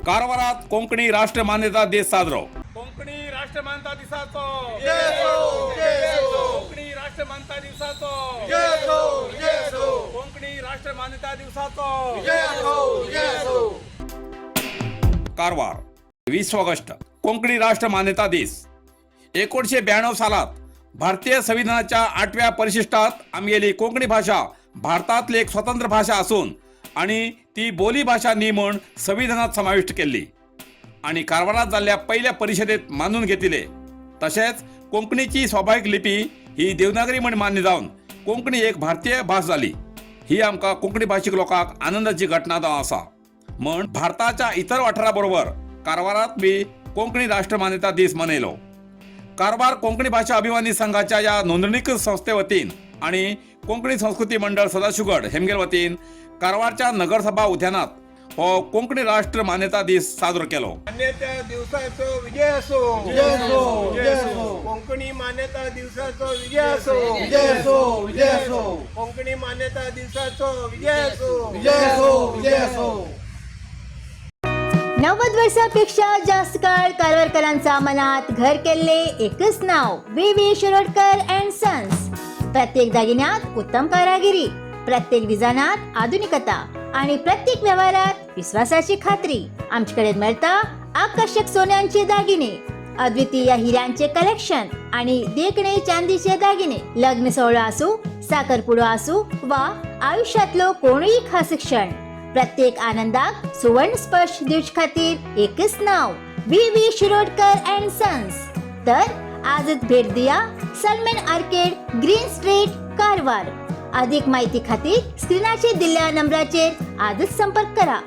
कारवारात कोंकणी राष्ट्र मान्यता दीस साजरो. कोंकणी राष्ट्र मान्यता दिसाचो, कोंकणी राष्ट्र मान्यता दिवसाचो, कोंकणी राष्ट्र मान्यता दिवसाचो. कारवार, 20 ऑगस्ट, कोंकणी राष्ट्र मान्यता दीस. 1992 सालात भारतीय संविधानाच्या आठव्या परिशिष्टात आमगेली कोंकणी भाषा भारतातली एक स्वतंत्र भाषा असून आणि ती बोली भाषा न्ही म्हण संविधानात समाविष्ट केल्ली आणि कारवारात जाल्ल्या पहिल्या परिषदेत मानून घेतिले. तशेंच कोंकणीची स्वाभाविक लिपी ही देवनागरी म्हण मान्य जावन कोंकणी एक भारतीय भास जाली. ही आमकां कोंकणी भाशीक लोकांक आनंदाची घटना जावन आसा. म्हण भारताच्या इतर वाठारा बरोबर कारवारात बी कोंकणी राष्ट्र मान्यता दीस मनयलो. कारवार कोंकणी भाषा अभिमानी संघाच्या या नोंदणीकृत संस्थे वतीन आणि कोंकणी संस्कृती मंडळ सदाशिवगड हेमगेल वतीन कारवारच्या नगरसभा उद्यानात हो कोंकणी राष्ट्र मान्यता दीस साजरो केलो. मान्यता दिवसाचो विजय असो. विजय असो, विजय असो. कोंकणी मान्यता दिवसाचो विजय असो. विजय असो, विजय असो. कोंकणी मान्यता दिवसाचो विजय असो. विजय असो, विजय असो. 90 वर्षापेक्षा जास्त काळ कारवारकरांचा मनात घर केले एकच नाव, V V Shirodkar and sons. प्रत्येक दागिन्यात उत्तम कारागिरी, प्रत्येक डिझायनात आधुनिकता आणि प्रत्येक व्यवहारात विश्वासाची खात्री. आमच्याकडे मिळता आकर्षक सोन्यांचे दागिने, अद्वितीय हिऱ्यांचे कलेक्शन आणि देखणे चांदीचे दागिने. लग्न सोहळा असू, साखरपुडो असू वा आयुष्यातलो कोणीही खास क्षण, प्रत्येक आनंदाक सुवर्ण स्पर्श दिवचे खातीर एकच नाव, V V Shirodkar and sons. तर आजच भेट दिया, सलमेन आर्केड, ग्रीन स्ट्रीट, कारवार. अधिक माहिती खातीर स्क्रीनाचेर दिल्ल्या नंबराचेर आजच संपर्क करा.